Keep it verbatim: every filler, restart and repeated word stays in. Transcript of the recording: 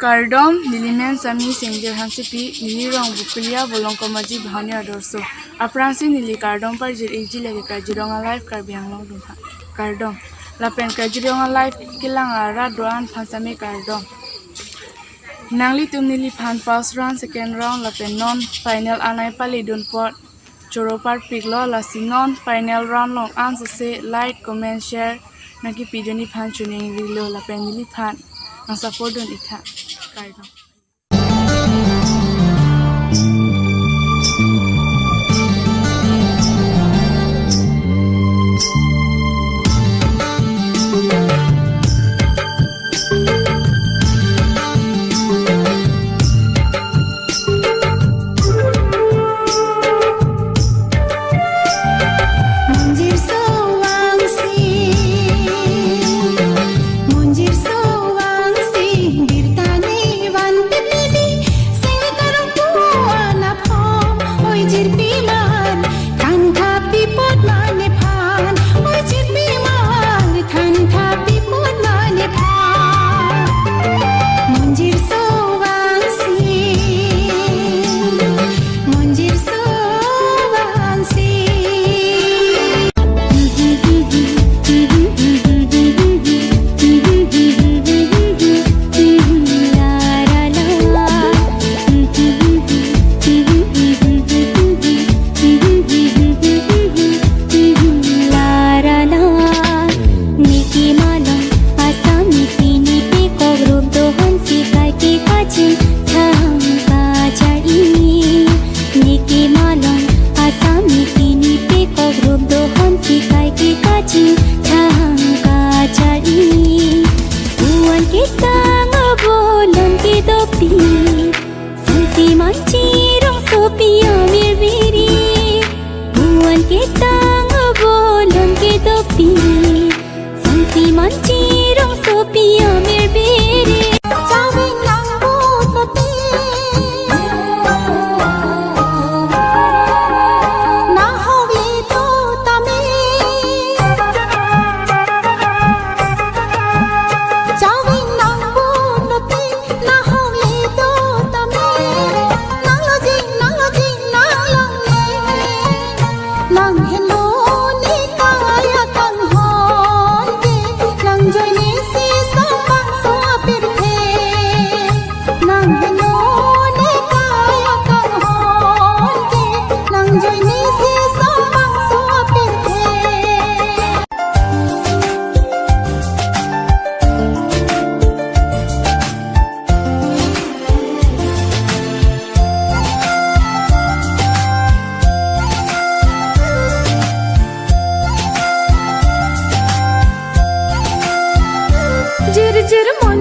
Kardom, neli men Sami Singdil Hansepi, neli rong Bukulia, Bolong Komaji, Bhani Adorso. Aphrangsi neli kardom parjir-ikji lake Kajirong Alive Karbi Anglong atum aphan. Kardom. Lapen Kajirong Alive kelang arat do-an aphan sami kardom. Nanglitum neliphan first round, second round, lapen non final anai pali dun apot choro parpiklo, lasi non final round along ansose like, comment, share nangkepi dun aphan choningrilo lapen neliphan nang support dun iktha. Kardom. Monjir so vangsi, monjir so vangsi, birta ne van pepili, sing karong puan aphong, oi jirpi man, than tha pi apot mane phan, oi jirpi man, than tha pi apot mane phan. Monjir so vangsi, monjir so vangsi. Niki malom Assamese nipikok rup do hansi kaike kachingthang kachari. Niki malom Assamese nipikok rup do hansi kaike kachingthang kachari. Puan ketang abolon kedopi, Sangti manchirong sopi amir biri. Puan ketang abolon kedopi, sangti manchirong sopi amir biri. Chawin nang bututi, nang hawi tu tami. Chawin nang bututi, nang hawi tu tami. Nang lojing, nang lojing, nang longle. Nang helo ne kaya kanghon ke, nang joine si so bangso apirthe. Nang helo ne kaya kanghon ke, nang joine si so bangso apirthe. Jir jir mo